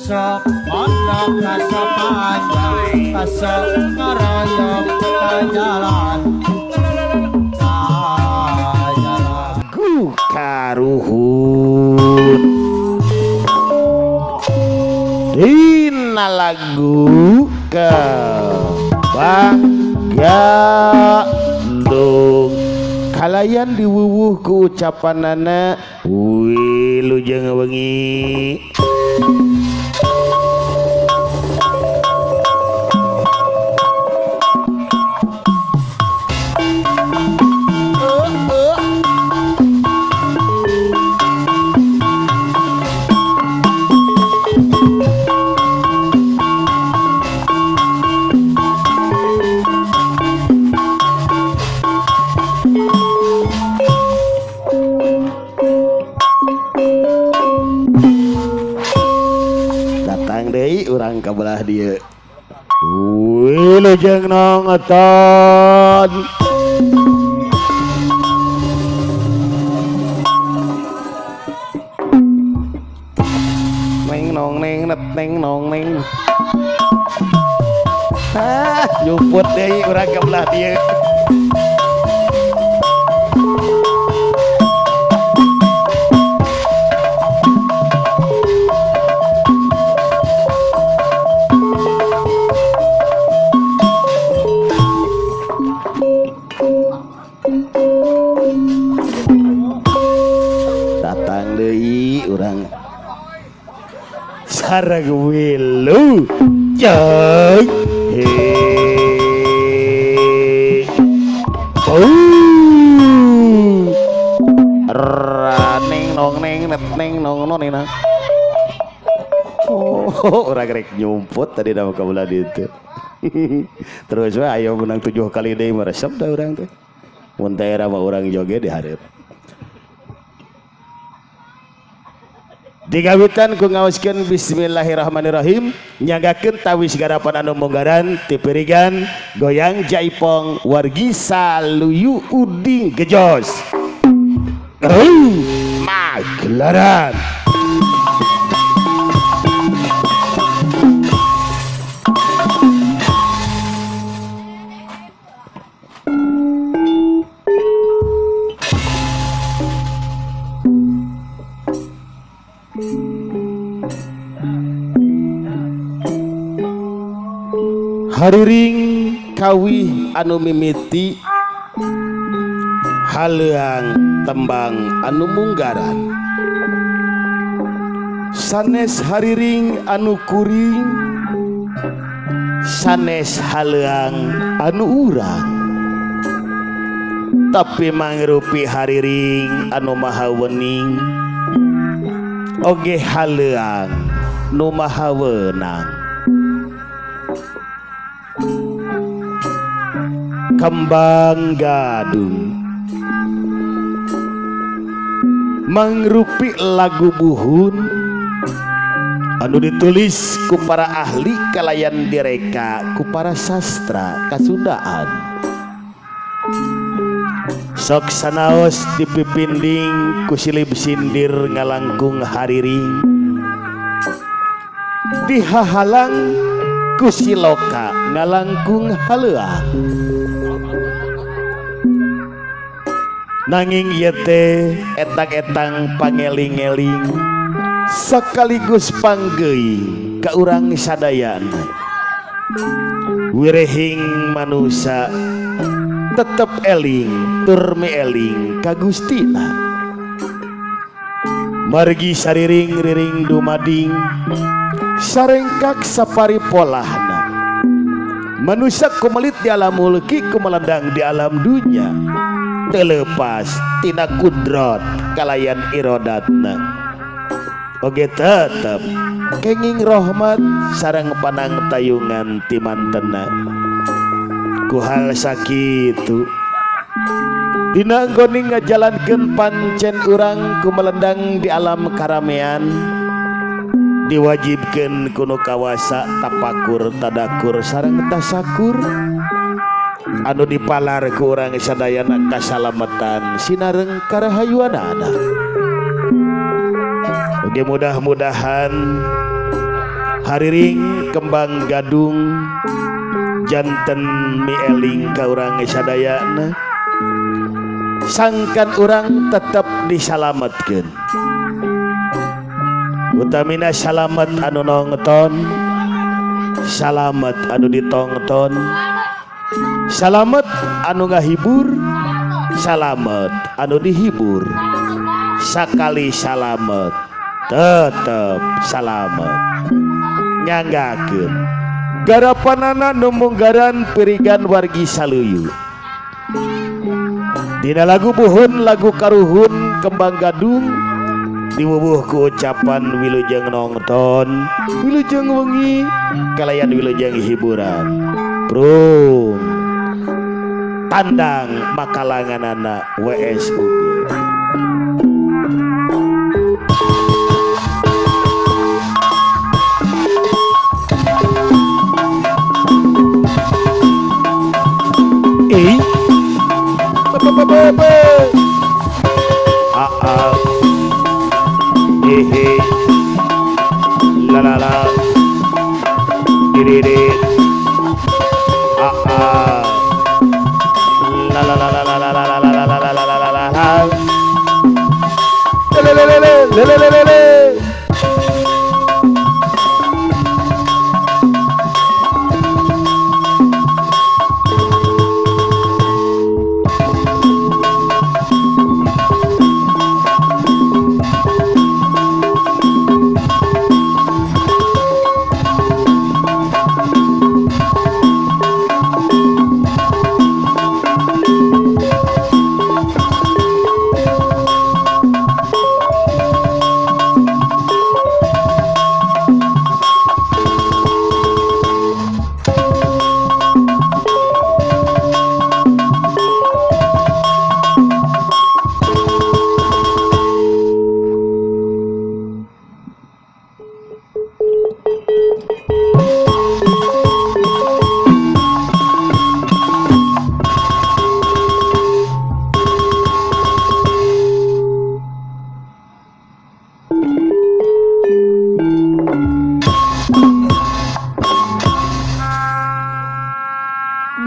Sok mondok kasok panjang kasok ngaroyong ka jalan ka jalan ku karuhun dina lagu ke Bangga kalayan diwuwuh ku ucapanana wilujeng wengi. Urang ka belah dieu wilujeng nonton neng nong neng net neng nong neng ah nyumput deui urang ka belah dieu. Sareng wilu jeng he oh raning nong neng net neng nong nong neng. Oh orang rek nyumput tadi nama kabelah ditu. Terus we ayo menang 7 kali deui meresep da urang teh. Mun daerah mah urang joge di hareup. Digawitan ku ngaoskeun bismillahirrahmanirrahim nyanggakeun tawis garapan anu munggaran tipirigan goyang jaipong wargi saluyu uding gejos magelaran. Hariring kawih anu mimiti haleuang tembang anu munggaran sanes hariring anu kuring sanes haleuang anu urang tapi mangrupi hariring anu maha wening oge haleuang nu maha wenang. Kembang gadung mangrupi lagu buhun anu ditulis ku para ahli kalayan direka ku para sastra kasundaan. Sok sanaos dipipinding ku silib sindir ngalangkung hariring dihahalang ku siloka ngalangkung haleuang. Nanging ieu teh etang-etang pangeling-eling sekaligus panggeuing ka urang sadayana. Wirehing manusa tetep eling tur mieling ka Gustina. Margi sariring riring dumading sarengkak sapari polahna. Manusia kumelit di alam mulki kumelendang di alam dunya telepas tina kudrot kalayan irodatna. Oge tetep kenging rahmat sareng panang tayungan timantena. Ku hal sakitu dina nggone ngajalankeun pancen urang kumelendang di alam karamean diwajibkeun kuno kawasa tapakur tadakur sareng tasakur anu dipalar ku urang sadayana kasalamatan sinareng karahayuanana. Oge mudah-mudahan Hariring kembang gadung janten mieling ka urang sadayana sangkan urang tetep disalametkeun. Utamina salamet anu nonton, salamet anu ditongton, salamet anu ngahibur, salamet anu dihibur. Sakali salamet tetep salamet. Nyanggakeun garapanana nu munggaran pirigan wargi saluyu. Dina lagu buhun lagu karuhun kembang gadung diwuwuh ku ucapan wilujeng nonton, wilujeng wengi, kalayan wilujeng hiburan. Prung tandang makalanganana WSUG. B A A E H la la la D D D A A la la la la la la la la la la la la la la la le le le le le le le le.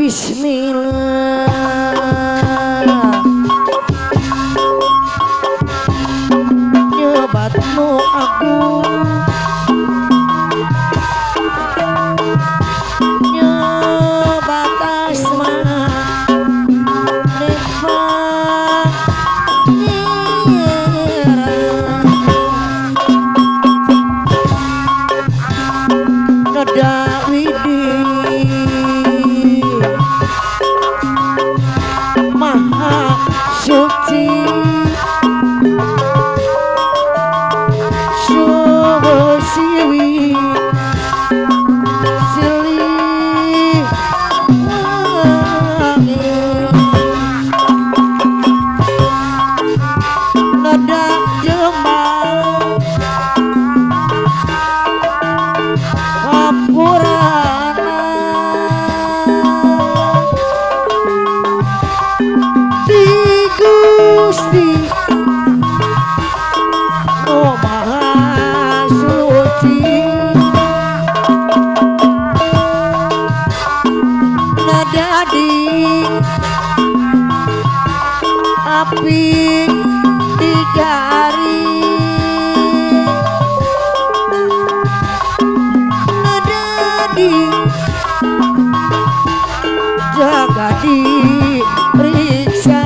Bismillah nyebatmu aku nyebat asma Suci Siwi Silih Wangi Nada Jembal Hampurana Gusti Oh Maha Suci Nada di api di jari Nada di jaga diperiksa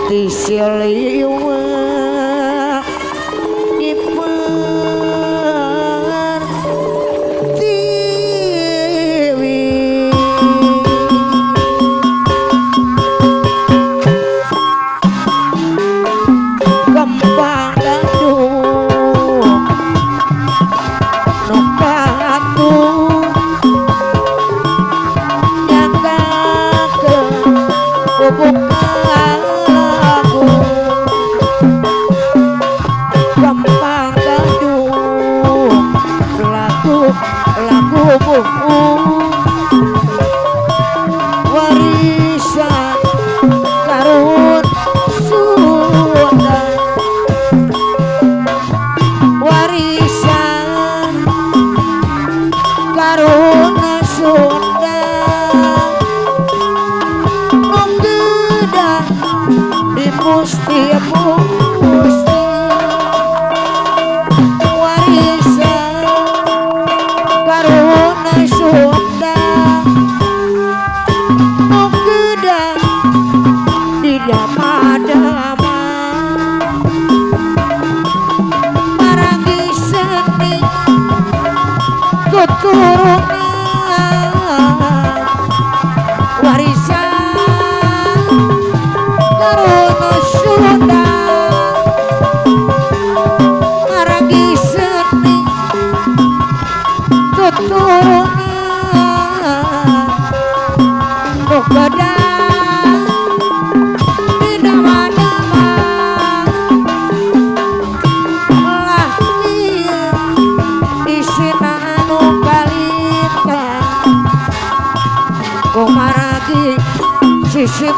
Ti siliwa ipar tiwi kembang gadung nu katuh nyanggakeun gubuk kembang gadung lagu lagu buku warisan karun Sunda warisan karun Sunda nu di pusti pusti warisan karuna Sunda nu gedah di dama-dama maragi seni tuturunan warisan karuna Sunda maragi seni tuturunan nu gedah di dama-dama lahir isina anu kalita kumaragi sisip